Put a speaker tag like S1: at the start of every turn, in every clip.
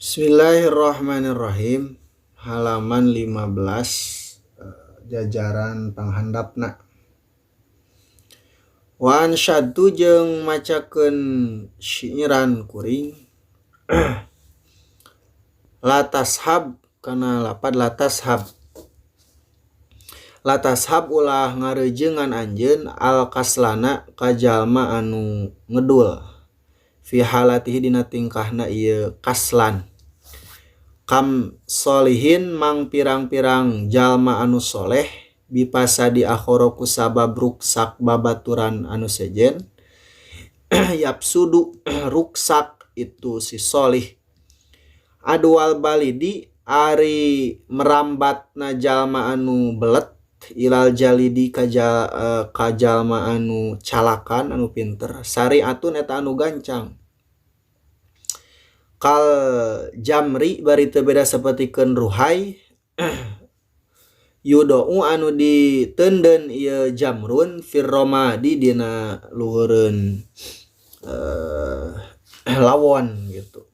S1: Bismillahirrahmanirrahim. Halaman 15, jajaran panghandapna. Wa ansyadtu jeung macakeun syiiran kuring la tashab kana lapad la tashab. La tashab ulah ngareujeungan anjeun al kaslana ka jalma anu ngedul fi halatihi dina tingkahna ieu kaslan. Kam solihin mang pirang-pirang jalma anu soleh bipasadi akhara ku sabab ruksak babaturan anu sejen yapsudu ruksak itu si solih. Adwal balidi ari merambatna jalma anu belet ilal jalidi ka jalma anu calakan anu pinter sariatun eta anu gancang. Kal jamri bari teu beda sapertikeun ruhai yudau anu ditenden ieu jamrun firromadi dina luhureun lawon gitu.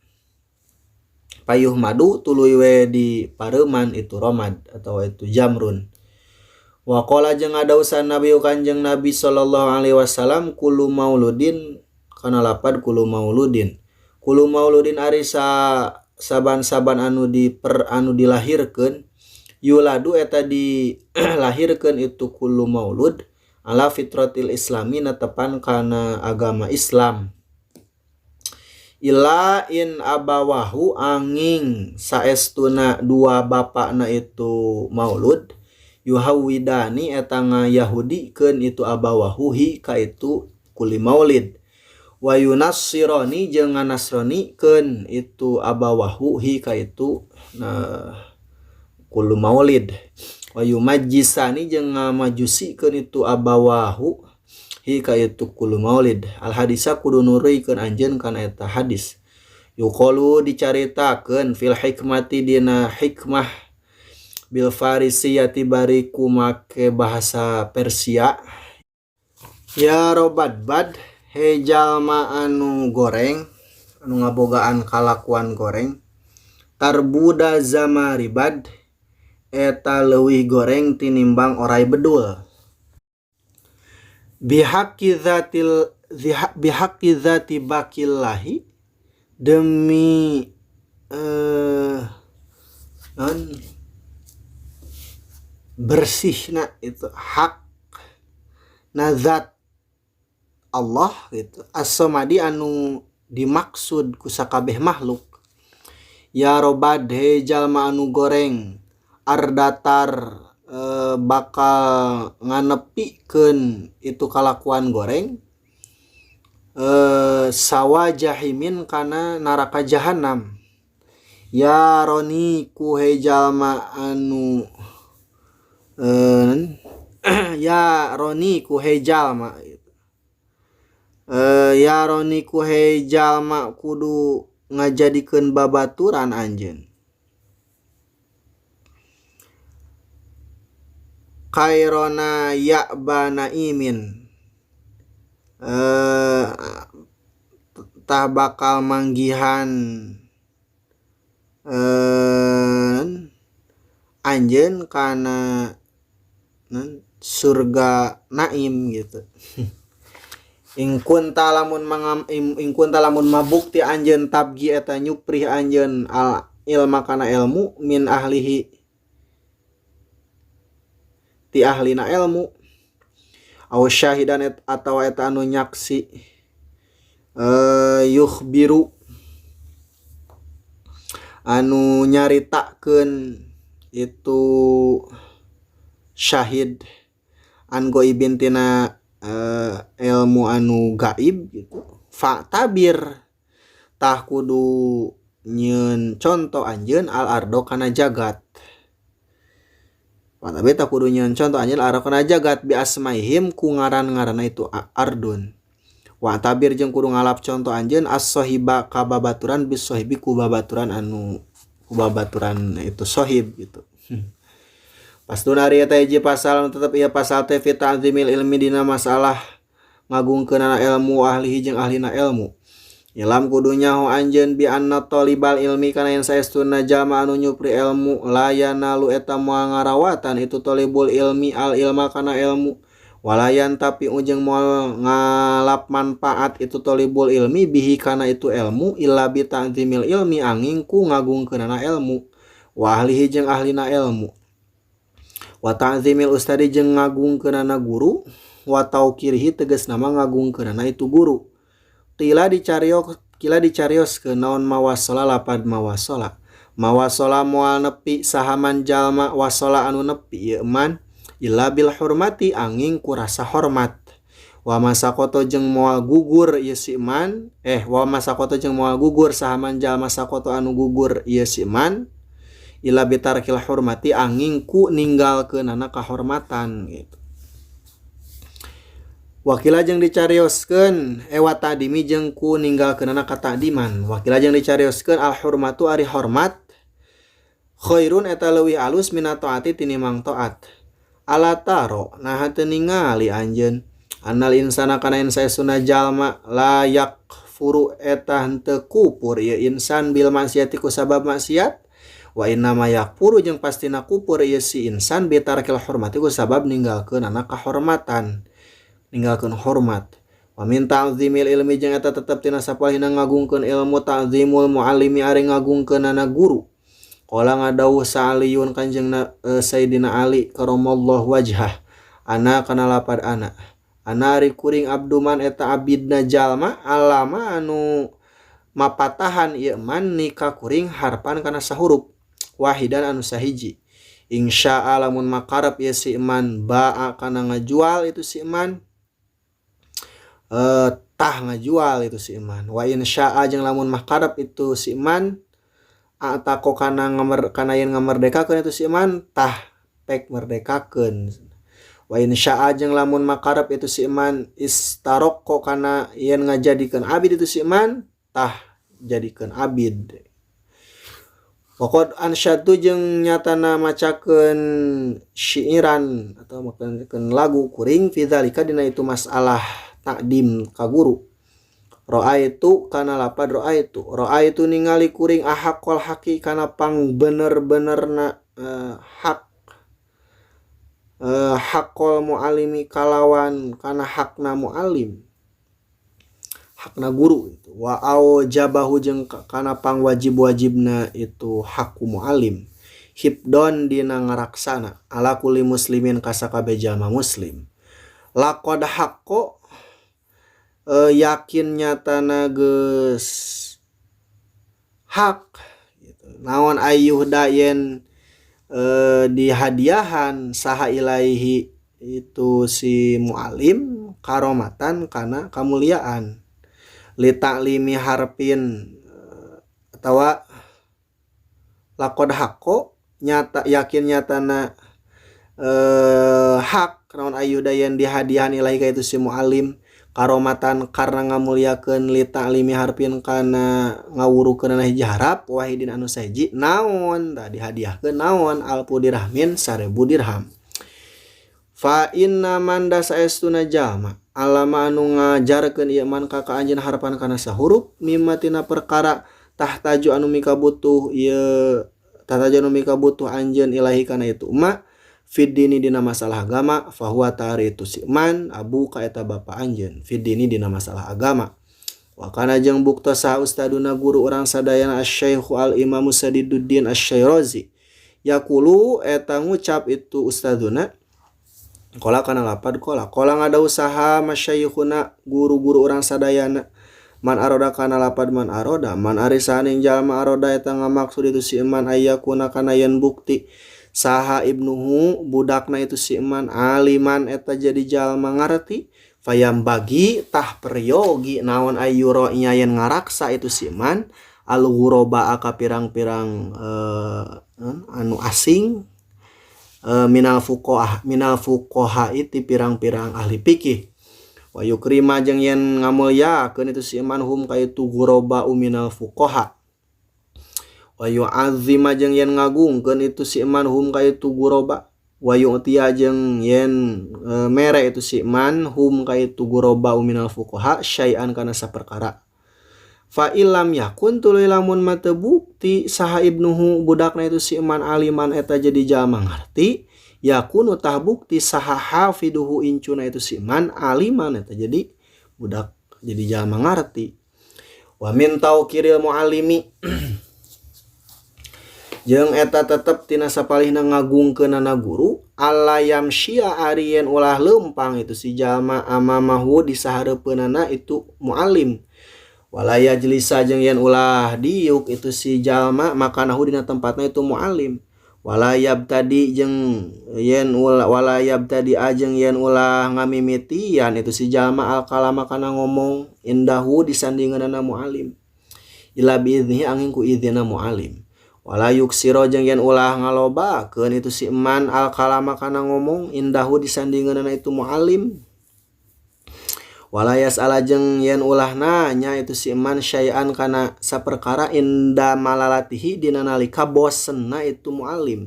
S1: Payuh madu tuluy we di pareuman itu romad atau itu jamrun. Wa qala jeung ngadausan Nabi Kanjeng Nabi sallallahu alaihi wasallam kullu mauludin kana lapad kullu mauludin. Kullu mauludin ari saban-saban anu diper anu dilahirkeun yuladu eta dilahirkeun itu kullu maulud ala fitratil islami netepan kana agama Islam. Ila in abawahu angin saestuna dua bapakna itu maulud yuhawidani eta ngayahudikeun itu abawahu hi ka itu kulli maulid. Wa yunassirani jeung nganasronikeun itu abawahu hi ka itu kullu maulid. Wa yumajjisani jeung ngamajusikeun itu abawahu hi ka itu kullu maulid. Al hadisa kudu nuruykeun anjeun kana eta hadis. Yuqalu dicaritakeun fil hikmati dina hikmah bil farisiyati bari kumake bahasa Persia. Ya robadbad he jalma anu goreng anu ngabogaan kalakuan goreng tarbuda zamaribad eta leuwih goreng tinimbang orai bedul. Bihaqqi dzatil bihaqqi dzati baqillahi demi non bersihna itu hak nazat Allah gitu as-samadi anu dimaksud ku sakabeh makhluk. Ya robad he jalma anu goreng ardatar bakal nganepikeun itu kalakuan goreng sawa jahimin kana neraka jahanam. Ya roni ku he jalma anu ya roni ku he jalma ya roni ku he jalma kudu ngajadikeun babaturan anjeun kairona ya'ba naimin tah bakal manggihan anjeun kana surga naim gitu. In kunta lamun mangam in kunta lamun mabukti anjeun tabgi eta nyuprih anjeun al ilma kana ilmu min ahlihi ti ahlina ilmu aw syahidan atawa eta anu nyaksi yukhbiru anu nyaritakeun itu syahid an goibin tina ilmu anu gaib gitu. Fa'tabir tah kudu nyeun conto anjeun al ardo kana jagat. Fa'tabir tah kudu nyeun conto anjeun al ardo kana jagat bi asmaihim ku ngaran-ngaranna itu ardun. Wa tabir jeung kudu ngalap conto anjeun as-sahiba ka babaturan bis sahibi ku babaturan anu ku babaturan itu sahib gitu. Pasdun ari eta hiji pasal tetep ieu pasal teh fi ta'zimil ilmi dina masalah ngagungkeunana ilmu ahlihi jeung ahlina ilmu. Ilam kudu nyaho anjeun bi anna thalibal ilmi kana yen saestuna jalma anu nyupri ilmu la yanalu eta moal ngarawatan itu thalibul ilmi al ilma kana ilmu walayan tapi ujeng moal ngalap manfaat itu thalibul ilmi bihi kana itu ilmu illa bi ta'zimil ilmi angin ku ngagungkeunana ilmu wa ahlihi jeung ahlina ilmu wa ta'zimil ustadi jeung ngagungkeunana guru wa tauqirihi tegasna mah ngagungkeunana itu guru. Qila dicarioskeun naon mawasola lapad mawasola mawasola moal nepi sahaman jalma wasola anu nepi ieu man illa bil hurmati angin ku rasa hormat wa masakoto jeung moal gugur ieu si man wa masakoto jeung moal gugur sahaman jalma sakoto anu gugur ieu si man illa bitarkil hurmati angin ku ninggalkeunana kahormatan gitu. Wakila jeung dicarioskeun wa ta'dimi jeung ku ninggalkeunana kata'diman. Wakila jeung dicarioskeun al hurmatu ari hormat khairun eta leuwih alus mina taati tinimang taat. Ala taro naha teu ningali anjeun annal insana kana yen saestuna jalma la yakfuru eta henteu kupur ieu insan bil maksiati ku sabab maksiat wa inna ma yakfuru jeung pastina kupur ieu si insan bitarkil hurmati ku sabab ninggalkeunana kahormatan. Ninggalkeun hormat wa min ta'zimil ilmi jeung eta tetep tina sapalihna ngagungkeun ilmu ta'zimul muallimi ari ngagungkeunana guru. Qala ngadawuh Sa'aliyun kanjengna Sayyidina Ali karamallahu wajhah ana kana lapad ana ana ari kuring abduman eta abidna jalma alama anu mapatahan ieu man nikah kuring harpan kana sahurup wahidan anu sahiji insya lamun makarep ieu si man ba'a kana ngajual itu si man tah ngajual itu si iman wa insya'a jeung lamun makarep itu si iman atako kana kana yen ngamerdekakeun itu si iman tah pek merdekakeun wa insya'a jeung lamun makarep itu si iman istaroko kana yen ngajadikeun abid itu si iman tah jadikeun abid. Waqad ansyadu jeung nyatana macakeun syiiran atau macakeun lagu kuring fi dzalika dina itu masalah takdim ka guru. Ra'aitu kana lapad ra'aitu. Ra'aitu ningali kuring ahaqal haqi kana pang bener-benerna hak haqqal muallimi kalawan kana hakna muallim. Hakna guru itu. Wa aujabahu jeung kana pang wajib-wajibna itu hakku muallim. Hibdon dina ngaraksana ala kulli muslimin kasakabe jalma muslim. Laqad haqqo yakin nyatana geus hak gitu. Naon ayyuhda yen dihadiahan saha ilaihi itu si muallim karomatan kana kamuliaan li ta'limi harpin atawa laqad haqqo nyata yakin nyatana hak naon ayyuhda yen dihadiahan ilaihi ka itu si muallim karomatan karena ngamuliakeun li ta'limi harpin kana ngawurukeun hiji harap wahidin anu sahiji naon tah dihadiahkeun naon alfu dirhamin 1000 dirham. Fa inna man dasaestuna jalma alama anu ngajarkeun ieu man ka anjeun harapan kana sahurup mimma tina perkara tahtaju anu mikabutuh ieu tahtaju anu mikabutuh anjeun ilahi kana itu ma fiddini dina masalah agama fahuwa ta'ari itu si man abu ka eta bapa anjeun fiddini dina masalah agama. Wa kana jeung bukta saha ustaduna guru urang sadayana asy-syaikhu al-imamu Sadiduddin Asy-Syairazi yaqulu eta ngucap itu ustaduna qala kana lapad qala qala ngada usaha masyayikhuna guru-guru urang sadayana man aroda kana lapad man aroda man ari saning jalma aroda eta ngamaksud itu si man ayyakuna kana yen bukti saha ibnuhu budakna itu si man aliman eta jadi jalma ngarti fayam bagi tah peryogi naon ayyuro nya yen ngaraksa itu si man al ghuraba ka pirang-pirang anu asing minal fuqaha itu pirang-pirang ahli fikih wa yukrima jeung yen ngamulyakeun itu si man hum ka itu ghuraba minal fuqaha wa yu'azzima jeung yen ngagungkeun itu si man hum ka itu ghuraba wa yu'tiya jeung yen mere itu si man hum ka itu ghuraba minal fuqaha syai'an kana saperkara. Fa illam yakun tuluy lamun mah teu bukti saha ibnuhu budakna itu si man aliman eta jadi jalma ngarti, yakunu tah bukti saha hafiduhu incuna itu si man aliman eta jadi budak jadi jalma ngarti. Wa min tauqiril muallimi jeung eta tetep tina sapalihna ngagungkeunana guru alla yamsya ari yen ulah leumpang itu si jalma amamahu di sahareupeunana itu muallim. Wala yajlisa jeung yen ulah diuk itu si jalma makanahu dina tempatna itu muallim. Wala yabtadi jeung yen ulah wala yabtadi ajeng yen ulah ngamimitian itu si jalma al kalama kana ngomong indahu disandinganana muallim. Ila biiznihi angin ku izina muallim. Wala yuksiro jeung yen ulah ngalobakeun itu si man al kalama kana ngomong indahu disandinganana itu muallim. Wala yas'ala jeung yen ulah nanya itu si man syai'an kana saperkara inda malalatihi dina nalika bosenna itu muallim.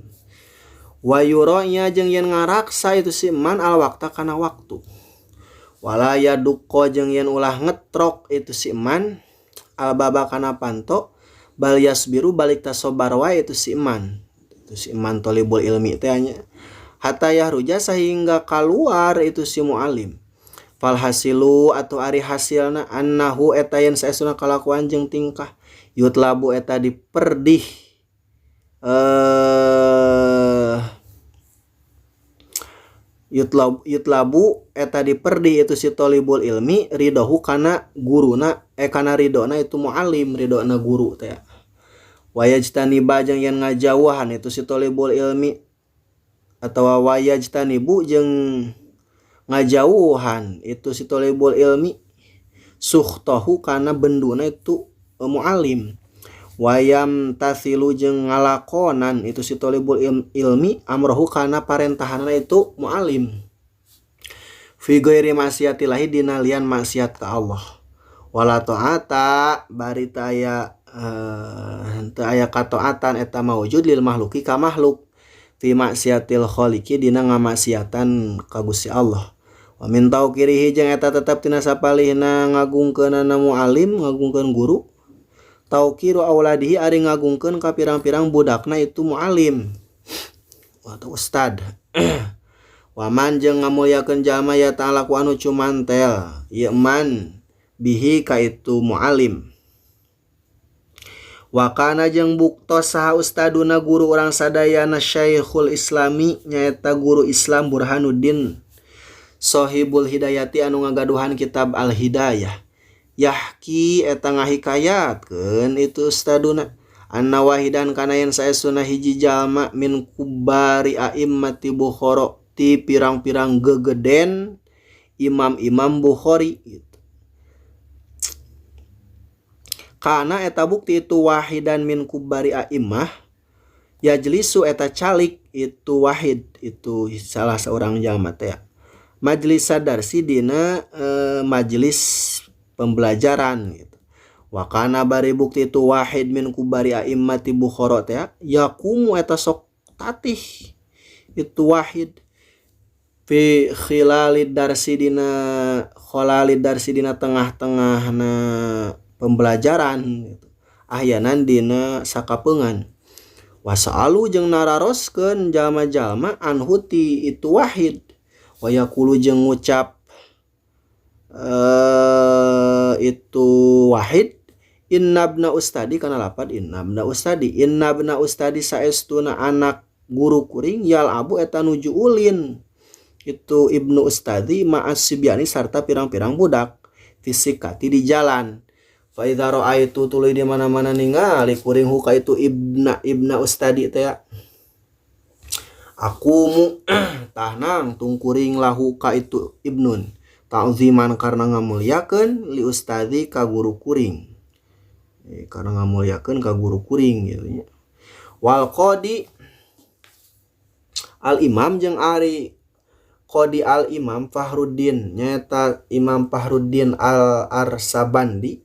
S1: Wa yura'nya jeung yen ngaraksa itu si man al waqta kana waktu. Wala yaduqqa jeung yen ulah ngetrok itu si man al baba kana panto bal yasbiru balik tasobar wae itu si man. Itu si man tolibul ilmi teh nya. Hatta yahruja sehingga keluar itu si muallim. Fal hasilu atau ari hasilna annahu eta yen saestuna kalakuan jeung tingkah yutlabu eta diperdih yutlabu eta diperdih itu si tolibul ilmi ridohu kana guruna kana ridona itu muallim ridona guru teh. Wayajtaniba jeung yen ngajauhan itu si tolibul ilmi atawa wayajtanibu jeung ngajauhan itu si tolibul ilmi suhtahu kana benduna itu muallim. Wayam tasilu jeung ngalakonan itu si tolibul ilmi amrohu kana parentahanna itu muallim. Fi ghairi maksiatillahi dina lian maksiat ka Allah. Wala ta'ata bari teu aya teu aya kataatan eta maujud lil mahluki ka makhluk fi maksiatil khaliqi dina ngamaksiatan ka Gusti Allah. Wa min tauqirihi jeung eta tetep tina sapalihna ngagungkeunana muallim ngagungkeun guru tauqiru auladihi ari ngagungkeun ka pirang-pirang budakna itu muallim atau ustad. Wa man jeung ngamulyakeun jalma ya ta'ala ku anu cumantel ieu man bihi ka itu muallim. Wa kana jeung buktos saha ustaduna guru urang sadayana Syekhul Islami nyaeta guru Islam Burhanuddin Sohibul Hidayati anu ngagaduhan kitab Al Hidayah. Yahki eta ngahikayatkeun itu ustaduna anna wahidan kana yen saestuna hiji jalma min kubari a'immati Bukhara ti pirang-pirang gegeden imam-imam Bukhari gitu. Kana eta bukti itu wahidan min kubari a'immah yajlisu eta calik itu wahid itu salah seorang jalma teh majelis sadarsi dina majelis pembelajaran gitu. Wa kana bari bukti itu wahid min kubari a'immati Bukhara teh yaqumu eta sok tatih itu wahid fi khilalid darsi dina kholalid darsi dina tengah-tengahna pembelajaran gitu. Ahyanan dina sakapeungan. Wasaalu jeung nararoskeun jalma-jalma anhu ti itu wahid. Wa yaqulu jeung ngucap itu wahid innabna ustadi kana lapad innabna ustadi innabna ustadi saestuna anak guru kuring yal abu eta nuju ulin itu ibnu ustadi ma'as sibyani sarta pirang-pirang budak fisikati di jalan. Fa idza ra'aitu tuluy di mana-mana ningali kuring huka itu ibna ustadi teh akumu tahnang tungkuring lahu ka itu ibnun ta'ziman karena ngamuliakeun li ustadi ka guru kuring karena ngamuliakeun ka guru kuring gitu nya. Wal qadi al imam jeung ari qadi al imam Fahruddin nyaeta Imam Fahruddin al Arsabandi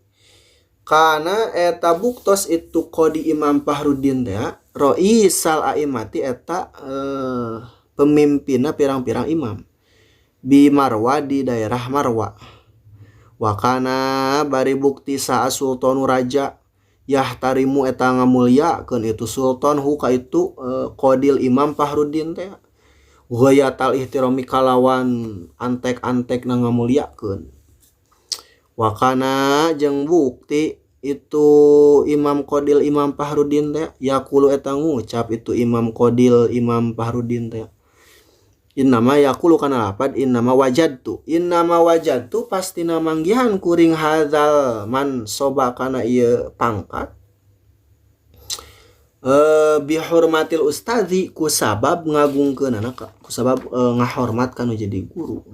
S1: kana eta buktos itu qadi Imam Fahruddin teh Roisal aimati eta pemimpinna pirang-pirang imam bi Marwa di daerah Marwa. Wa kana bari bukti saha sultanu raja yahtarimu eta ngamulyakeun itu sultan hu ka itu Qadil Imam Fahruddin teh ghayatal ihtirami kalawan antek-antek na ngamulyakeun. Wa kana jeung bukti itu Imam Qadil Imam Fahruddin teh yaqulu eta ngucap itu Imam Qadil Imam Fahruddin teh innama yaqulu kana lapad innama wajadtu pastina manggihan kuring hadzal man soba kana ieu pangkat bihurmatil ustazi ku sabab ngagungkeunana ku sabab ngahormat kanu jadi guru.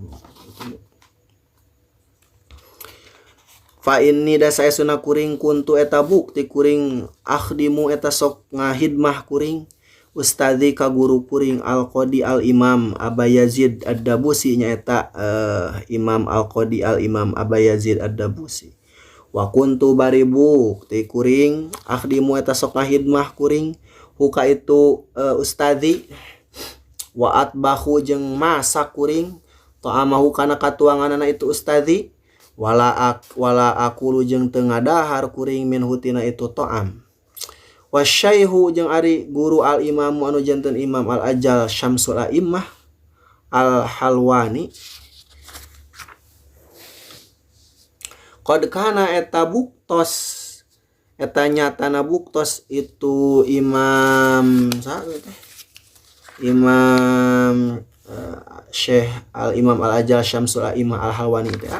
S1: Fa inni da saesuna kuring kuntu eta bukti kuring akhdimu eta sok ngahidmah kuring ustazi ka guru kuring al-Qadi al-Imam Aba Yazid Ad-Dabusi nyaeta Imam Al-Qadi al-Imam Aba Yazid Ad-Dabusi. Wa kuntu bari bukti kuring akhdimu eta sok ngahidmah kuring huka itu ustazi wa atbahu jeung masak kuring ta'amahu kana katuanganana itu ustazi wala akulu jeung teu ngadahar kuring min hutina itu ta'am. Wasyaihu jeung ari guru al-imamu anu janten imam al-ajal Syamsul A'immah al-Halwani qad kana eta buktos eta nyatana buktos itu imam saha teh imam Syekh al-Imam al-Ajal Syamsul A'immah al-Halwani teh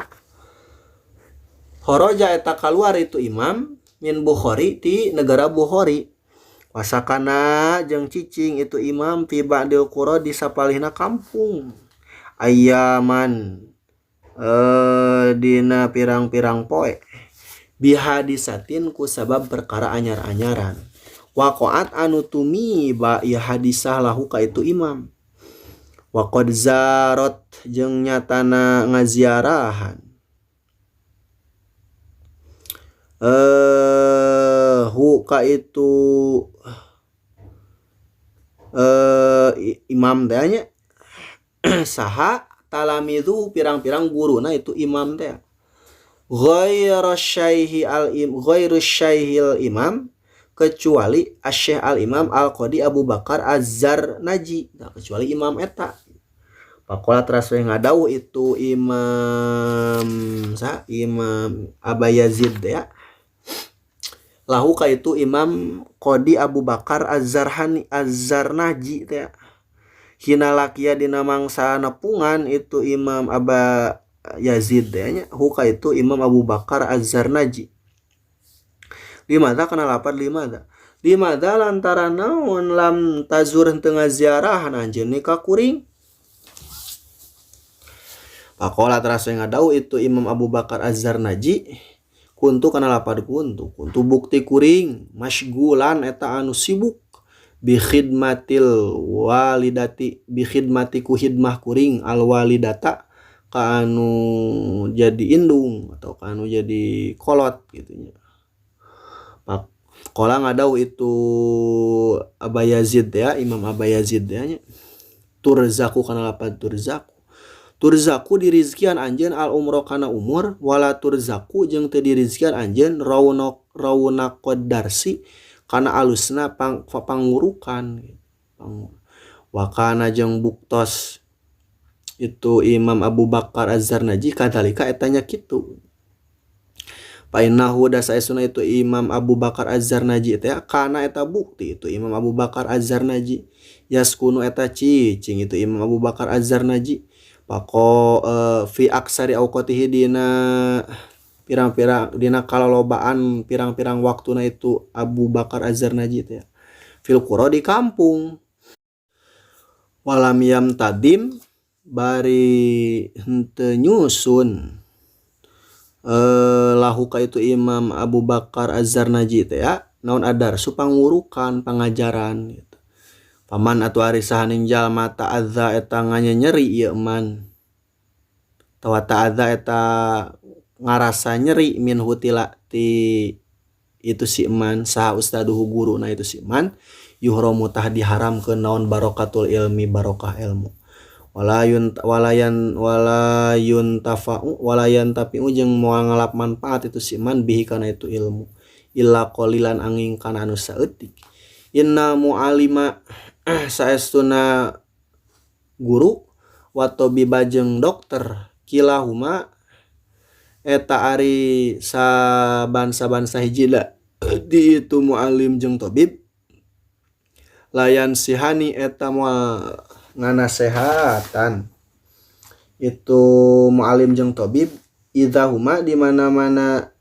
S1: kharaja eta kaluar itu imam min Bukhari ti negara Bukhari wasakana jeung cicing itu imam fi ba'dil qura di sapalihna kampung ayaman dina pirang-pirang poe bihadisatin ku sabab perkara anyar-anyaran waqaat anu tumiba ieu hadisah lahu ka itu imam waqad zarat jeung nyatana ngaziarahan hu ka itu imam teh nya saha talamizu pirang-pirang guruna itu imam teh ghairu syaihi al im ghairu syaihil imam kecuali asy-syekh al imam al qadi Abu Bakar Az-Zarnaji nah, kecuali imam eta. Pakola teras we ngadau itu imam sa Imam Aba Yazid ya lahu ka itu Imam Qadi Abu Bakar Az-Zarhani Az-Zarnaji teh hina lakia dina mangsa nepungan itu Imam Aba Yazid teh nya huka itu Imam Abu Bakar Az-Zarnaji limada kana lapad limada limada lantaran naon lam tazur henteu ngaziarahan anjeun ka kuring. Pakola teras ngadau itu Imam Abu Bakar Az-Zarnaji kuntu kana lapad kuntu kuntu bukti kuring masgulan eta anu sibuk bi khidmatil walidati bi khidmati ku khidmah kuring al walidata ka anu jadi indung atau ka anu jadi kolot gitu nya. Pakola ngadau itu Aba Yazid ya Imam Aba Yazid ya nya turzaku kana lapad turzaku turzaku dirizkian anjeun al umro kana umur wala turzaku jeung teu dirizkian anjeun raunaqad darsi kana alusna pangurukan wa kana jeung buktos itu Imam Abu Bakar Az-Zarnaji kadzalika eta nya kitu fa innahu da saesuna itu Imam Abu Bakar Az-Zarnaji teh kana eta bukti itu Imam Abu Bakar Az-Zarnaji yaskunu eta cicing itu Imam Abu Bakar Az-Zarnaji pako fi aksari awqatihi dina pirang-pirang dina kalalobaan pirang-pirang waktuna itu Abu Bakar Az-Zarnaji teh fil qura di kampung walam yam tadim bari henteu nyusun lahu ka itu Imam Abu Bakar Az-Zarnaji teh ya naon adar supangurukan pangajaran gitu. Paman atuh ari sahaning jalma ta'adza eta nganyeri ieu man tawa ta'adza eta ngarasa nyeri min hutila ti itu si man saha ustaduhu guruna itu si man yuhramu tah diharamkeun naon barokatul ilmi barokah ilmu. Wala walayan wala yuntafa'u walayan tapi jeung moal ngalap manfaat itu si man bihi kana itu ilmu illa qalilan angin kana anu saeutik. Innal mu'alima saestuna guru wa tabiba jeung dokter kilahuma eta ari sabansa-bansa hiji da di itu mu'alim jeung tabib layan sihani eta moal nganasehatan itu mu'alim jeung tabib idza huma di mana-mana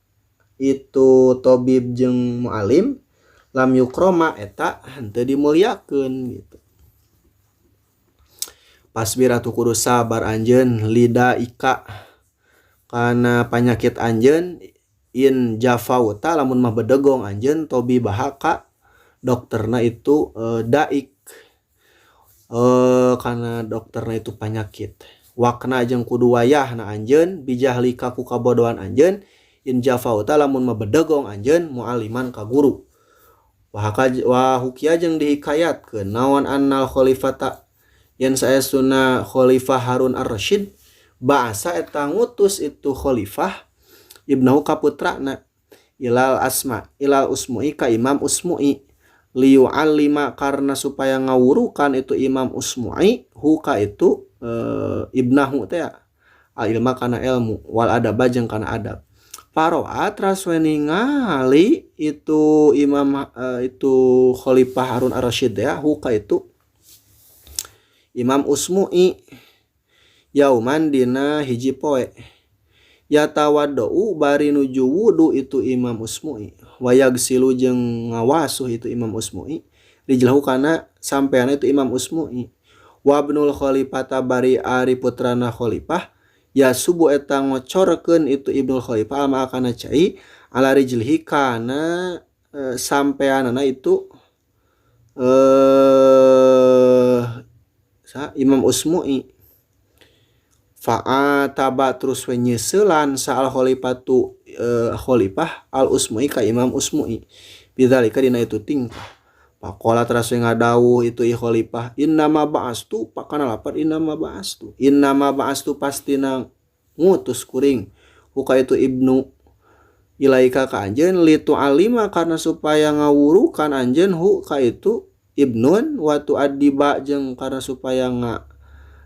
S1: itu tabib jeung mu'alim lam yukroma eta henteu dimuliakeun gitu. Pasbir atuh kudu sabar anjeun lida ika kana panyakit anjeun in jafauta lamun mah bedegong anjeun tabibaha ka dokterna itu daik kana dokterna itu panyakit. Wakna jeung kudu wayahna anjeun bijahlika ku kabodohan anjeun in jafauta lamun mah bedegong anjeun mualiman ka guru. Wa hukia jeung dihikayatkeun naon annal khalifata yen saestuna Khalifah Harun Ar-Rasyid ba'asa eta ngutus itu khalifah ibnahu ka putrana ilal asma ilal usmu'i ka Imam Usmu'i liyu'allima karena supaya ngawurukan itu Imam Usmu'i hu ka itu ibnahu teh al ilma kana ilmu wal adab jeung kana adab. Paroa teras we ningali itu imam itu Khalifah Harun Ar-Rasyid ya hu ka itu Imam Usmu'i yauman dina hiji poe yatawaddau bari nuju wudu itu Imam Usmu'i wayagsilu jeung ngawasuh itu Imam Usmu'i rijlahu kana sampeana itu Imam Usmu'i wabnul khalifata bari ari putrana khalifah ya subuh eta ngocorkeun itu Ibnul Khalifah ama kana cai ala rijlihi kana sampeanana itu Imam Usmu'i fa'ataba terus we nyeuselan sa al khalifatu khalifah al Usmu'i ka Imam Usmu'i bidzalika dina itu tingkah. Pakola teras we ngadawuh itu i khalifah innama ba'astu pakana lapar innama ba'astu innama ba'astu pastina ngutus kuring huka itu ibnu ilaika ka anjeun li tu'alima karena supaya ngawurukan anjeun hu ka itu ibnun wa tu'addiba jeung karena supaya nga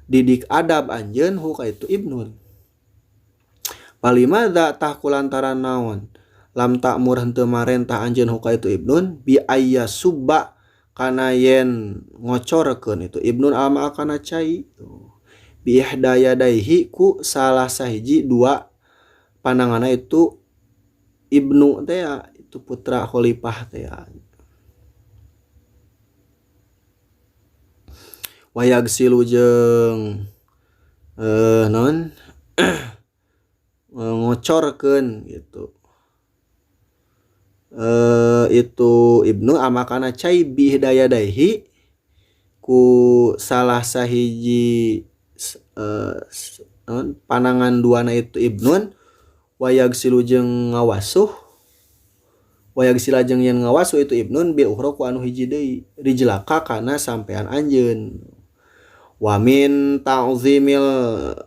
S1: didik adab anjeun hu ka itu ibnun. Palimadza tah kulantaran naon lam ta'mur henteu marentah anjeun hu ka itu ibnun bi ayyasubba kana yen ngocorkeun itu ibnun alma kana cai bi ihda yadaihi ku salah sahiji dua pandanganna itu ibnu teh itu putra khalifah teh. Wayagsilu jeung naon ngocorkeun gitu itu ibnu amakana cai bi hidayadaihi ku salah sahiji panangan duana itu ibnun wayagsilu jeung ngawasuh wayagsila jeung yen ngawasuh itu ibnun bil ukhra ku anu hiji deui rijlaka kana sampean anjeun. Wa min ta'zimil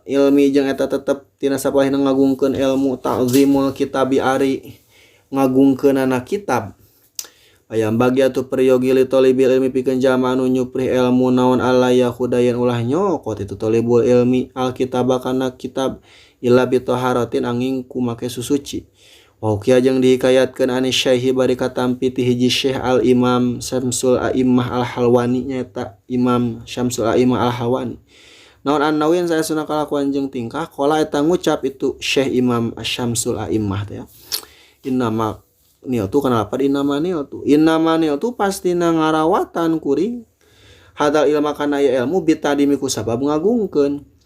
S1: ilmi jeung eta tetep tina sapalihna ngagungkeun ilmu ta'zimul kitabi ari ngagungkeunana kitab. Ayam bagi atuh peryogi li talibil ilmi pikeun jalma anu nyuprih ilmu naon alla yahudayan ulah nyokot itu talibul ilmi alkitaba kana kitab illa bi taharatin angin ku make susuci. Wa ukiya jeung dihikayatkeun ani syaihi bari katampi ti hiji Syekh Al Imam Syamsul A'immah Al Halwani nyaeta Imam Syamsul A'immah Al Halwani. Naon annawi yang saestuna kalakuan jeung tingkah qala eta ngucap itu Syekh Imam Syamsul A'immah teh. Innama nil tu kana lapar innama nil tu innama nil tu pastina ngarawatan kuring hadal ilma kana ya ilmu bitadimi ku sabab ngagungkeun.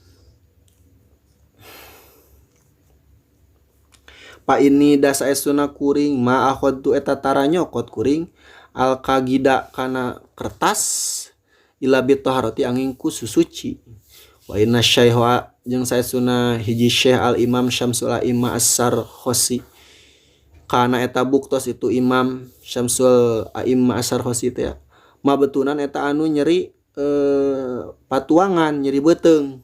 S1: Pa ini da saestuna kuring ma akhadtu eta tara nyokot kuring al kagida kana kertas ila bitaharati angin ku susuci. Wa inna syaikha jeung saestuna hiji Syekh Al Imam Syamsul A'immah As-Sarkhosi kana eta buktos itu Imam Syamsul A'immah As-Sarkhosi teh mabetunan eta anu nyeri patuangan nyeri beuteung.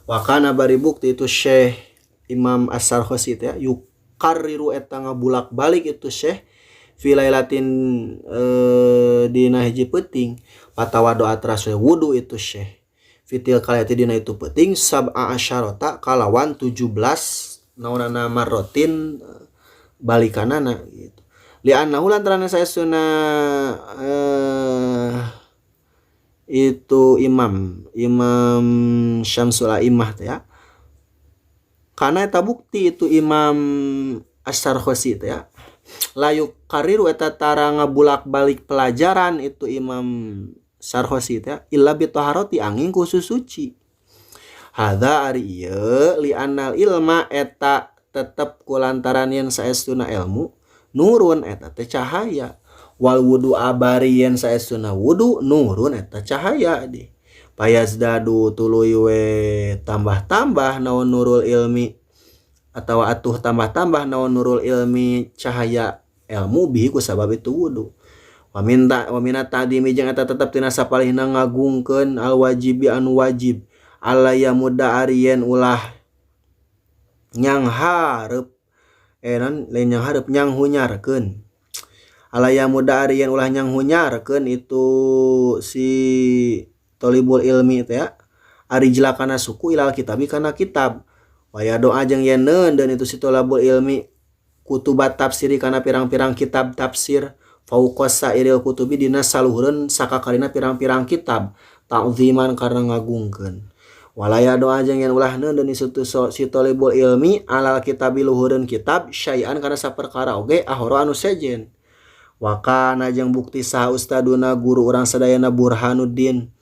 S1: Wa kana bari bukti itu Syekh Imam As-Sarkhosi teh yukarriru eta ngabulak-balik itu Syekh fi lailatin dina hiji peuting patawadoa teras we wudu itu Syekh fitil kalayati dina itu peuting sab'a asyarata kalawan 17 naonana marrotin balikanana gitu. Li'annahu lantaran saestuna itu Imam Imam Syamsul A'immah teh ya, karena eta bukti itu Imam As-Sarkhosi teh ya la yukarriru eta tara ngabulak-balik pelajaran itu Imam Sarkhosi teh illa bi taharati angin khusus suci. Hadza ari ieu li annal ilma eta tetep kulantaran yen saestuna ilmu nurun eta teh cahaya wal wudu abari yen saestuna wudu nurun eta cahaya di payazdadu tuluy we tambah-tambah naon nurul ilmi atawa atuh tambah-tambah naon nurul ilmi cahaya ilmu bihi ku sabab itu wudu. Wa minta wa minat ta'dimi jeung eta tetep tina sapalihna ngagungkeun al wajibi anu wajib alla yamuda ari yen ulah nyang hareup non lain nyang hareup nyang hunyarkeun alla yamuda ari yen ulah nyang hunyarkeun itu si tolibul ilmi teh ya arijla kana suku ilal kitabi kana kitab waya doa jeung yen dan itu si tolabul ilmi kutubat tafsiri kana pirang-pirang kitab tafsir fauqa sairil kutubi dina saluhureun sakakalina pirang-pirang kitab ta'ziman karena ngagungkeun walaya doa jeung yen ulah neundeun itu si tolibul ilmi alal kitabi luhureun kitab syai'an kana saperkara oge ahoro anu sejen. Wa kana jeung bukti saha ustaduna guru urang sadayana Burhanuddin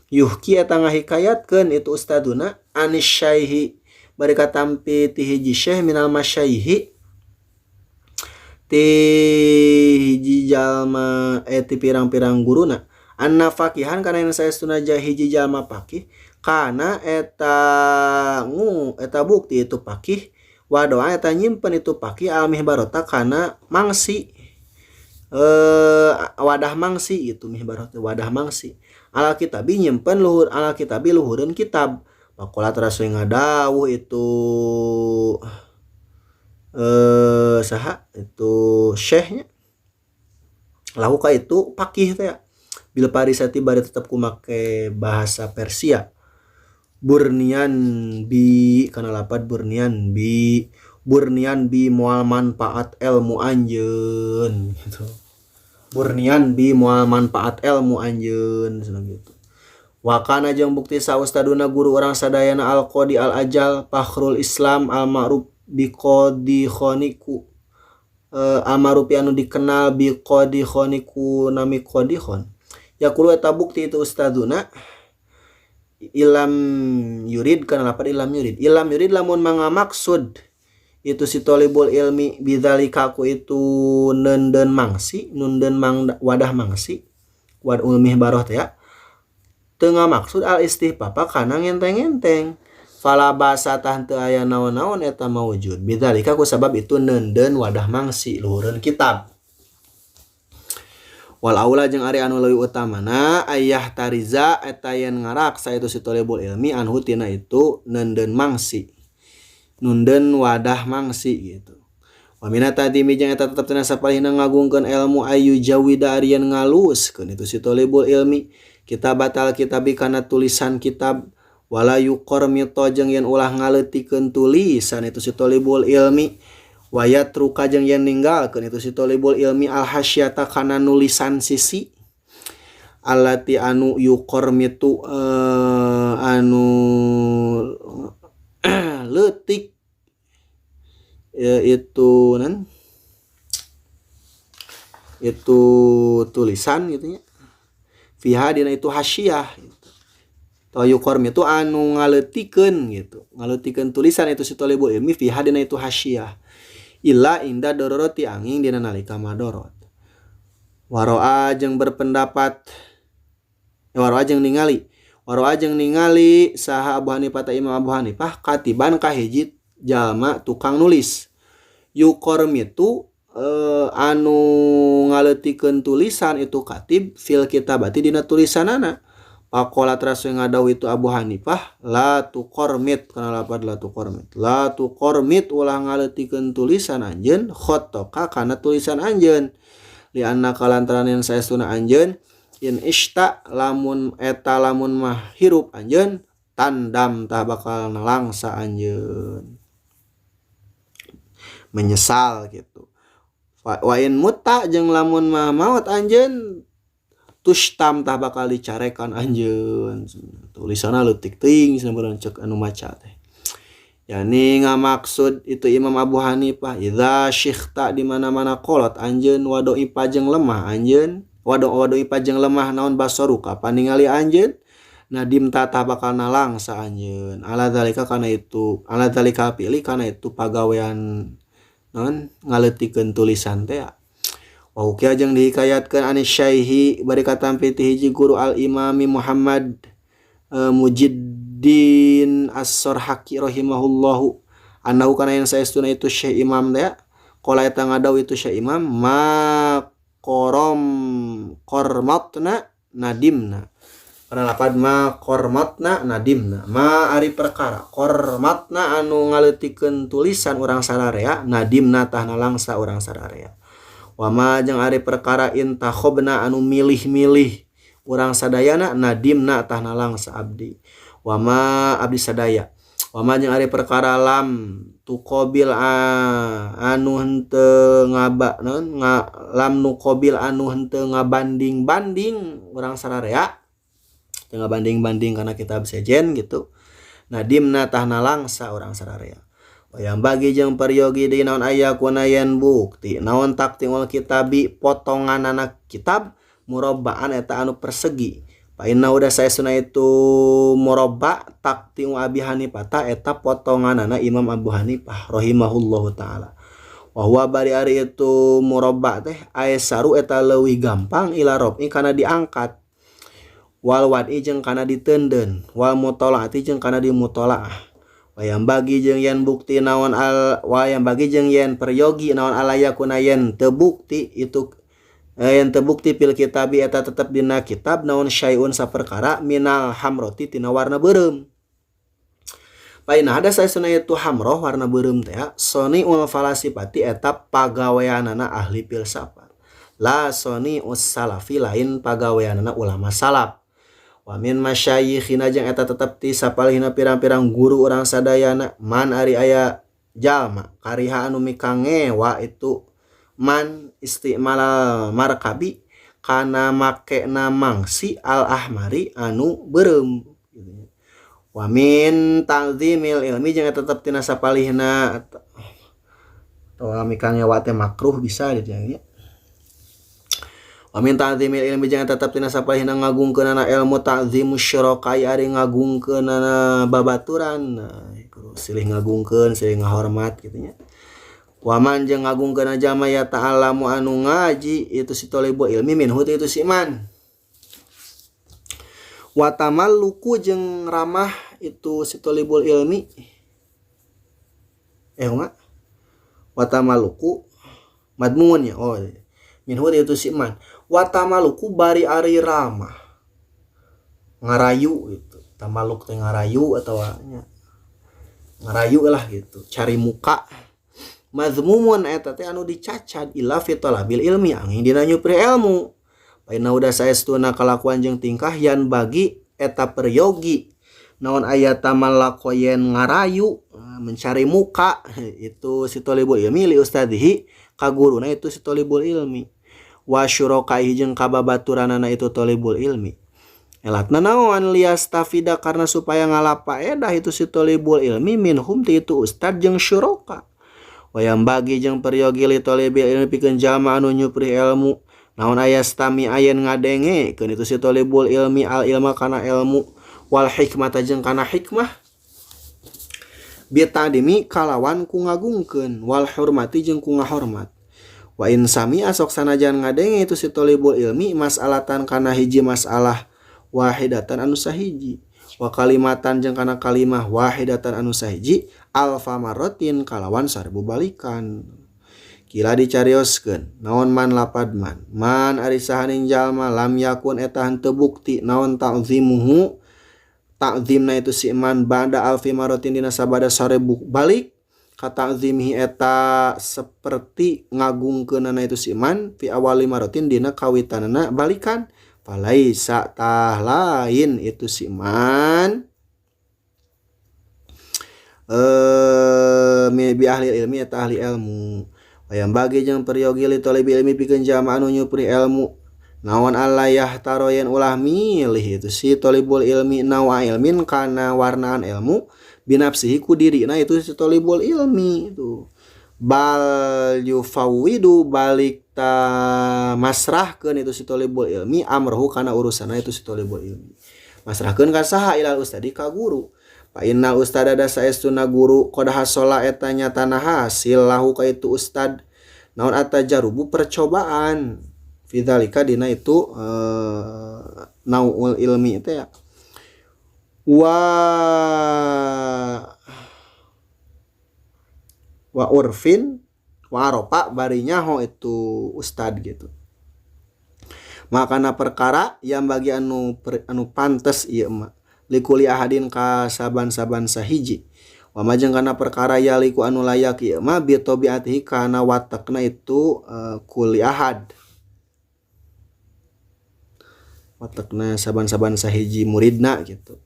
S1: yuhki eta ngahikayatkeun itu ustaduna anis syaihi bari katampi ti hiji syekh minal masyaihi ti hiji jalma ti pirang-pirang guruna anna faqihan kana yen saestuna hiji jalma faqih kana eta ngu eta bukti itu faqih wa doa eta nyimpen itu faqih al mihbarota kana mangsi wadah mangsi itu mihbarot wadah mangsi ala kitabi nyimpen luhur ala kitabi luhureun kitab pakola teras we ngadawuh itu saha itu syekhnya lahu ka itu faqih teh bil parisati bari tetep kumake bahasa Persia burnian bi kana lapad burnian bi moal manfaat ilmu anjeun gitu. Burnian bi moal manfaat ilmu anjeun cenah gitu. Wa kana jeung bukti sa ustaduna guru urang sadayana al qadi al ajal fakhrul Islam al ma'ruf bi qadi khoniku al ma'ruf anu dikenal bi qadi khoniku nami qadi khon yaqulu eta bukti itu ustaduna ilam yurid kana lapad ilam yurid lamun mangamaksud itu si tolibul ilmi bidzalika ku itu neunden mangsi nunden mang wadah mangsi wad ulmih baroh teh ya teu ngamaksud al istihfafa kana ngenteng-ngenteng fala basa tah teu aya naon-naon eta maujud bidzalika ku sabab itu neunden wadah mangsi luhureun kitab. Wal aula jeung ari anu leuwih utamana ayah tariza eta yen ngaraksa itu si tolibul ilmi anhu tina itu neunden mangsi nunden wadah mangsi gitu. Wa minat tadimi jeung eta tetep tina sapalihna ngagungkeun ilmu ayu jawida ari yen ngaluskeun itu si tolibul ilmi kitab batal kitabi kana tulisan kitab wala yuqarmita jeung yen ulah ngaleutikeun tulisan itu si tolibul ilmi wa yatruka jeung yen ninggalkeun itu si tolibul ilmi al hasyata kana nulisan sisi allati anu yuqarmitu anu leutik itu nan itu tulisan gitu nya fiha dina itu hasyiah gitu. Tayuqarmi itu anu ngaleutikeun gitu ngaleutikeun tulisan itu si tolibul ilmi fiha dina itu hasyiah illa inda dororoti angin dina nalika madorot. Waroa jeung berpendapat waroa jeung ningali saha Abu Hanifah ta Imam Abu Hanifah katiban ka hiji jalma tukang nulis yuqarmitu anu ngaleutikeun tulisan itu katib fil kitabati dina tulisanana. Pakola teras ngadawuh itu Abu Hanifah la tuqormit kana lapad la tuqormit la tuqormit ulah ngaleutikeun tulisan anjeun khotoka kana tulisan anjeun li anna kalantaran yen saestuna anjeun in ista lamun eta lamun mah hirup anjeun tandam tah bakal nalangsa anjeun menyesal gitu. Wa in mutta jeung lamun mah maot anjeun tustam tah bakal dicarekan anjeun. Tulisanna leutik teuing cenah cek anu maca teh. Yani ngamaksud itu Imam Abu Hanifah idza syikhta di mana-mana kolot anjeun wadoi pajeng lemah anjeun wadoi pajeng lemah naon basoruka paningali anjeun nadim tah bakal nalangsa anjeun ala zalika kana itu ala zalika pilih kana itu pagawean naon ngaleutikeun tulisan teh. Wa ukia jeung dihikayatkeun anis syaihi bari katampi ti hiji guru al imami Muhammad Mujiddin As-Sarhaki rahimahullahu annahu kana yang saestuna itu Syekh Imam teh qala eta ngadau itu Syekh Imam ma qorom qormatna nadimna kana lapad ma qormatna nadimna ma ari perkara qormatna anu ngaleutikeun tulisan urang sararea nadimna tah nalangsa urang sararea. Wama jeung ari perkara intakhobna anu milih-milih urang sadayana nadimna tah nalangsa abdi. Wama abdi sadaya. Wama jeung ari perkara lam tuqabil anu henteu ngaba naon lam nuqabil anu henteu ngabanding-banding urang sararea teu ngabanding-banding kana kitab sejen gitu. Nadimna tah nalangsa urang sararea. Wayang bagi jeung peryogi di naon aya kuna yen bukti naon taktiul kitabi potonganana kitab murabbaan eta anu persegi. Fa inna udah saestuna itu murabba taktiu Abi Hanifah ta eta potonganana Imam Abu Hanifah rahimahullahu taala. Wa huwa bari ari itu murabba teh aisaru eta leuwih gampang ila rafi kana diangkat. Wal wadi jeung kana diteundeun wal mutolaati jeung kana dimutolaah. Wayang bagi jeung yen bukti naon al wayang bagi jeung yen peryogi naon alaya kuna yen teu bukti itu yen teu bukti fil kitabi eta tetep dina kitab naon syai'un saperkara minal hamroti tina warna beureum. Paina ada saesuna itu hamroh warna beureum teh soniul falasifati eta pagaweanana ahli filsafat. La sonius salafi lain pagaweanana ulama salaf. Wa min masyayikhina jeung eta tetep ti sapalihna pirang-pirang guru urang sadayana man ari aya jalma kariha anu mikangewa itu man istimalal markabi kana makena mangsi al ahmari anu beureum. Wa min ta'zimil ilmi jeung eta tetep tina sapalihna atawa mikangewa teh makruh bisa di dieu. Wa min ta'zimil ilmi jeung tetep tina sapalihna ngagungkeunana ilmu ta'zimus syuraka ari ngagungkeunana babaturan. Nah, silih ngagungkeun, silih ngahormat kitu nya. Wa man jeung ngagungkeun jalma ya ta'alamu anu ngaji itu si thalibul ilmi minhu itu si man. Wa tamalluku jeung ramah itu si thalibul ilmi. Enggak. Wa tamalluku madmun ya. Oh, minhu itu si man. Watamaluku bari ari ramah ngarayu gitu. Tamaluk teh ngarayu atawa nya ngarayu lah gitu, cari muka. Mazmumun eta teh anu dicacad illa fi talabil ilmi angin dina nyupri ilmu. Paina udah saestuna kalakuan jeung tingkah yan bagi eta peryogi naon aya tamallako yen ngarayu mencari muka itu si thalibul ilmi li ustadzihi ka guruna itu si thalibul ilmi. Wa syurokai jeung kababaturanana itu thalibul ilmi. Elatna naon liyastafida karena supaya ngalapaedah itu si thalibul ilmi minhum ti itu ustad jeung syuroka. Wayang bagi jeung peryogi li thalibil ilmi pikeun jalma anu nyupri ilmu naon aya stami ayen ngadengekeun itu si thalibul ilmi al ilma kana ilmu wal hikmata jeung kana hikmah bitadimi kalawan ku ngagungkeun wal hurmati jeung ku ngahormat. Wa in sami asok sanajan ngadenge itu si thalibul ilmi mas'alatan kana hiji masalah wahidatan anu sahiji wa kalimatan jeung kana kalimah wahidatan anu sahiji alfa marratin kalawan 1000 balikan. Kila dicarioskeun naon man lapad man man ari sahaning jalma lam yakun eta henteu bukti naon ta'zimuhu ta'zimna itu si man ba'da alfi marotin dina sabada 1000 balik kata'zimihi eta seperti ngagungkeunana itu si man fi awali marotin dina kawitanana balikan falaisa tah lain itu si man bi ahli ilmi eta ahli ilmu. Wayang bagi jeung peryogi li talibi ilmi pikeun jalma anu nyupri ilmu naon alayah taroyen ulah milih itu si thalibul ilmi nawa ilmin kana warnaan ilmu binafsihi ku dirina itu si thalibul ilmi itu bal yufawwidu balik ta masrahkeun itu si thalibul ilmi amrohu kana urusanna itu si thalibul ilmi masrahkeun ka saha ilal ustadi ka guru. Fa innal ustada da saestuna guru qad hasola eta nyatana hasil lahu ka itu ustad naon atajarubu percobaan fidzalika dina itu naul ilmi itu ya wa urfin wa aropa bari nyaho itu ustad gitu. Makana perkara yang bagi anu pantes ieu mah likuli ahadin ka saban-saban sahiji wa majeng kana perkara yaliku anu layak ieu mah bi tabiatihi kana watakna itu kuli ahad watakna saban-saban sahiji muridna gitu.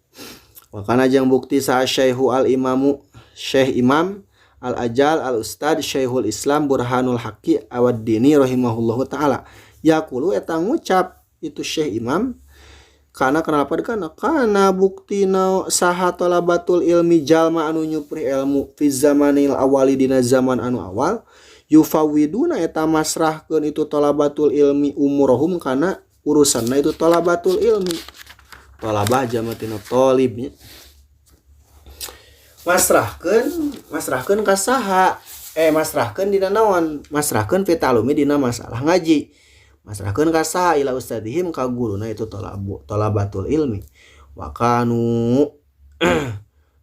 S1: Wa kana jeung bukti sa syaihu al imamu syekh imam al ajal al ustad syekhul islam burhanul haqi awaddini rahimahullahu taala yaqulu eta ngucap itu syekh imam karena kenapa dikana karena bukti na saha talabatul ilmi jalma anu nyupri ilmu fi zamanil awali dina zaman anu awal yufawiduna eta masrahkeun itu talabatul ilmi umurahum kana urusanna itu talabatul ilmi talabah jamatina talibnya masrahkeun ka saha masrahkeun dina naon masrahkeun fi ta'lumi dina masalah ngaji masrahkeun ka saha ila ustadihim ka guruna itu talabatul ilmi wa kanu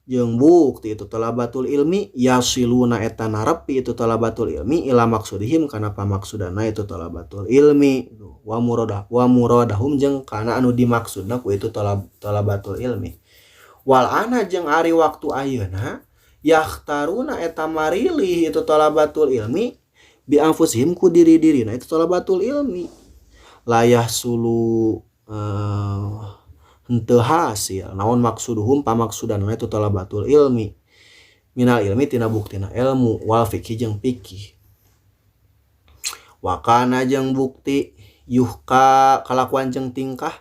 S1: jeung bukti itu talabatul ilmi yasiluna eta narepi itu talabatul ilmi ila maksudihim kana pamaksudana itu talabatul ilmi wa muradahum jeung kana anu dimaksudna ku itu talabatul ilmi wal ana jeung ari waktu ayeuna yakhtaruna eta marilih itu talabatul ilmi bi anfusihim ku diri-dirina itu talabatul ilmi layah sulu henteu hasil naon maksuduhum pamaksudanna itu talabatul ilmi minal ilmi tina buktina ilmu wal fikih jeung fikih wa kana jeung bukti yuhka kalakuan jeung tingkah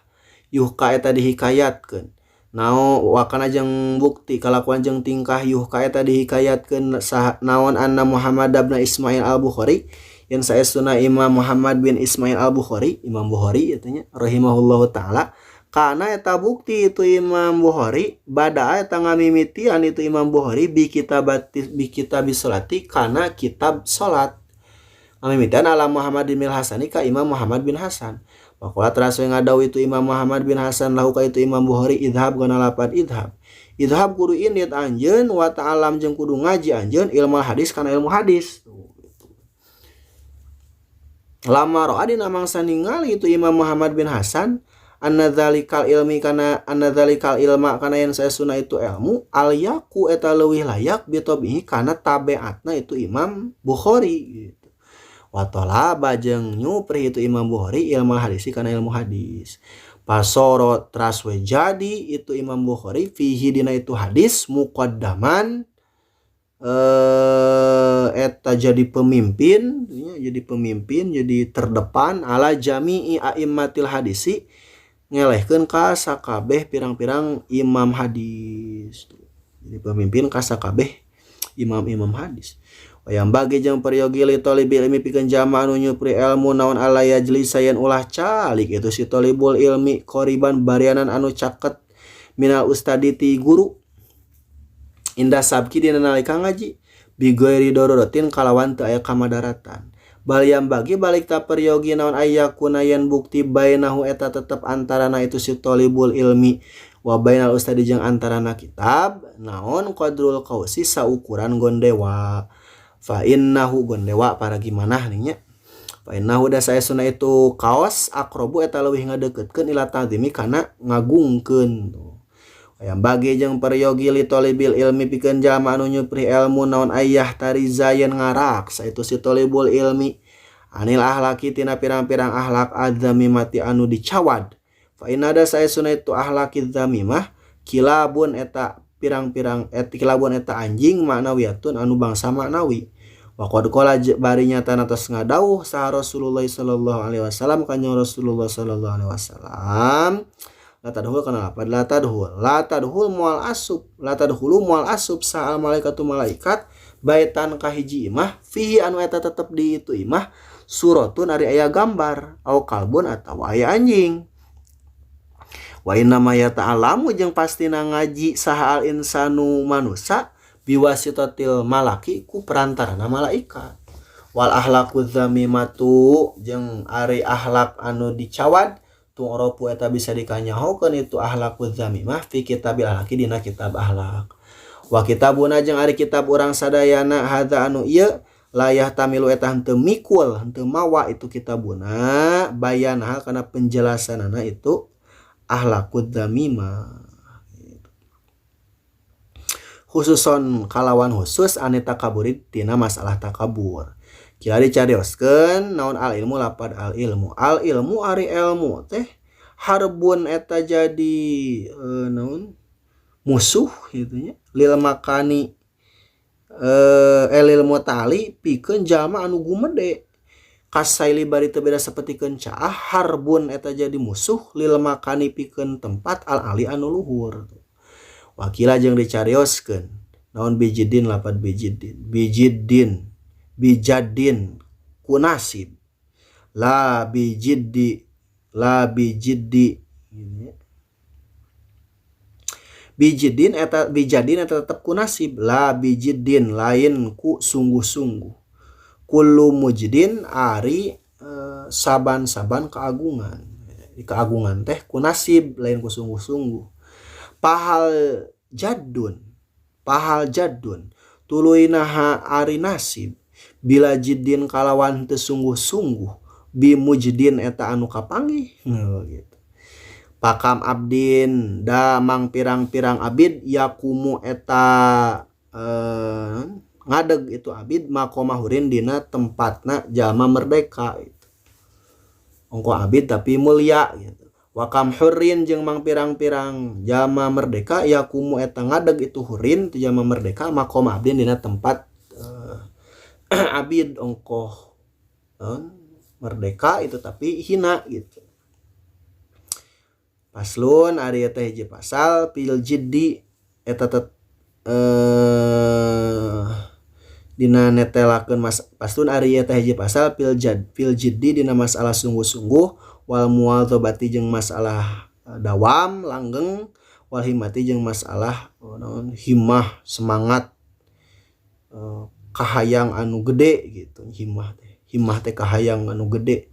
S1: yuhka eta dihikayatkeun nao wa kana jeung bukti kalakuan jeung tingkah yuhka eta dihikayatkeun naon anna Muhammad bin Ismail al-Bukhari yang saestuna Imam Muhammad bin Ismail al-Bukhari Imam Bukhari eta nya rahimahullahu taala kana eta bukti itu Imam Bukhari bada eta ngamimitian itu Imam Bukhari bi kitab sholati kana kitab salat ngamimitian ala Muhammad bin Hasani ka Imam Muhammad bin Hasan. Pakola teras we ngadaw itu Imam Muhammad bin Hasan lahu ka itu Imam Bukhari idhab kana lapad idhab. Idhab kudu indit anjeun wa ta'alam jeung kudu ngaji anjeun ilmu hadis kana ilmu hadis. Lama ro'a dina mangsa ningali itu Imam Muhammad bin Hasan anna dzalikal ilmi kana anna dzalikal ilma kana yang saestuna itu ilmu al yaku eta leuwih layak bi tabihi kana tabiatna itu Imam Bukhari gitu. Wa talaba jeung nyupri itu Imam Bukhari ilmu hadis kana ilmu hadis. Pasoro traswe jadi itu Imam Bukhari fihi dina itu hadis muqaddaman eta jadi pemimpin, jadi terdepan ala jami'i a'immatil hadisi ngelehkeun ka sakabeh pirang-pirang imam hadis. Jadi pemimpin ka sakabeh imam-imam hadis. Wayang bagi jeung peryogi li talibi ilmi pikeun jama anu nyupri ilmu naon ala yajlisa yen ulah calik itu si talibul ilmi qoriban barianan anu caket minal ustadi ti guru indah sabki dina nalika ngaji bi ghairi daruratin kalawan teu aya kamadaratan bal yang bagi balik ta peryogi naon aya kunayan bukti bainahu eta tetep antarana itu si talibul ilmi wa bainal ustadi jeung antarana kitab naon qadrul qausi saukuran gondewa. Fa innahu gondewa para gimana nih nya. Fa innahu da saestuna itu kaos aqrabu eta leuwih ngadeukeutkeun ila ta'zimi kana ngagungkeun. Yang bagi jeung peryogi li tolibil ilmi pikeun jalma anu nyupri ilmu naon ayah tariza yen ngaraksa itu si tolibul ilmi anil ahlaki tina pirang-pirang ahlak adzamimati anu dicawad. Fa inna da saestuna itu ahlaki dzamimah kilabun eta pirang-pirang kilabun eta anjing maknawiyatun anu bangsa maknawi. Wa qad qala bari nyatana tos ngadawuh saha Rasulullah sallallahu alaihi wasallam kanjeng Rasulullah sallallahu alaihi wasallam la tadhul kana lapad la tadhul la tadhul moal asup la tadhulu moal asup saal malaikatu malaikat baitan ka hiji imah fihi anu eta tetep di itu imah suratun ari aya gambar au kalbun atawa aya anjing. Wa inna ma yata'alamu jeung pastina ngaji saha al insanu manusa biwasitatil malaki ku perantarana malaikat. Wal ahlaqu dzamimatu jeung ari akhlak anu dicawad tu'rafu eta bisa dikanyahokeun itu ahlaqu dzamimah fi kitabil ahlaki dina kitab ahlak. Wa kitabuna jeung ari kitab urang sadayana hadza anu ieu layah tamilu eta henteu mikul henteu mawa itu kitabuna bayanah kana penjelasanana itu ahlaqu dzamimah. Khususon kalawan khusus ane takaburi tina masalah takabur. Kira dicarioskeun naon al ilmu lapad al ilmu. Al ilmu ari ilmu teh harbun eta jadi naon musuh gitu nya lil makani lil mutali pikeun jalma anu gumede. Kasaili bari teu beda sapertikeun caah harbun eta jadi musuh lil makani pikeun tempat al ali anu luhur. Wakila jeung dicarioskeun naon bijidin lapad bijidin bijidin bijadin kunasib la bijiddi la bijiddi bijidin eta bijadin eta tetep kunasib la bijidin lain ku sungguh-sungguh kullu mujdin ari saban-saban keagungan keagungan teh kunasib lain ku sungguh-sungguh pahal jadun tuluy naha ari nasib bila jiddin kalawan teu sungguh-sungguh bimujdin eta anu kapanggih gitu. Pakam abdin da mang pirang-pirang abid yakumu eta ngadeg itu abid maqama hurin dina tempatna jalma merdeka gitu. Ongko abid tapi mulia gitu. Wakam hurin jeung mang pirang-pirang jalma merdeka yakumu eta ngadeg itu hurin tu jalma merdeka maqama abdin dina tempat abid ongkoh merdeka itu tapi hina gitu. Paslon ari eta hiji pasal fil jiddi eta dina netelakeun mas paslon ari eta hiji pasal fil jiddi dina masalah sungguh-sungguh wal muwadzabati jeung masalah dawam langgeng wal himmati jeung masalah naon himmah semangat kahayang anu gede gitu himmah teh kahayang anu gede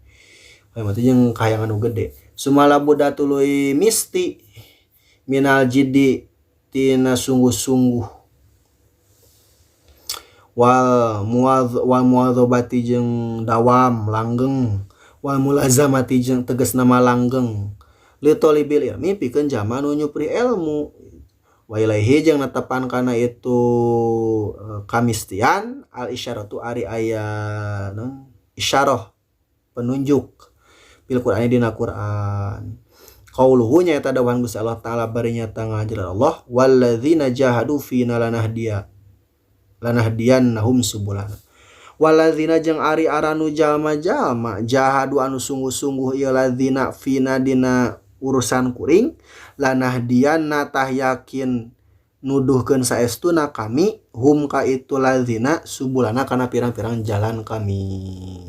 S1: himmah teh jeung kahayang anu gede sumala buddha tuluy misti minal jiddi tina sungguh-sungguh wal muwadzabati jeung dawam langgeng wal mulazamati jeung tegasna langgeng li tolibil ilmi pikeun jalma nu nyupri ilmu wa ilaihi jeung netepan kana itu kamistian al isyaratu ari aya non isyarah penunjuk fil Qur'ani dina Qur'an qauluhu nya eta dawuhan Gusti Allah taala bari nyata ngajaran Allah walladzina jahadu fina lanahdiyannahum subulana waladzina jeung ari aranu jalma-jalma jahadu anu sungguh-sungguh ieu ladzina fina dina urusan kuring lanahdiyanna tah yakin nuduhkeun saestuna kami hum ka itu ladzina subulana kana pirang-pirang jalan kami.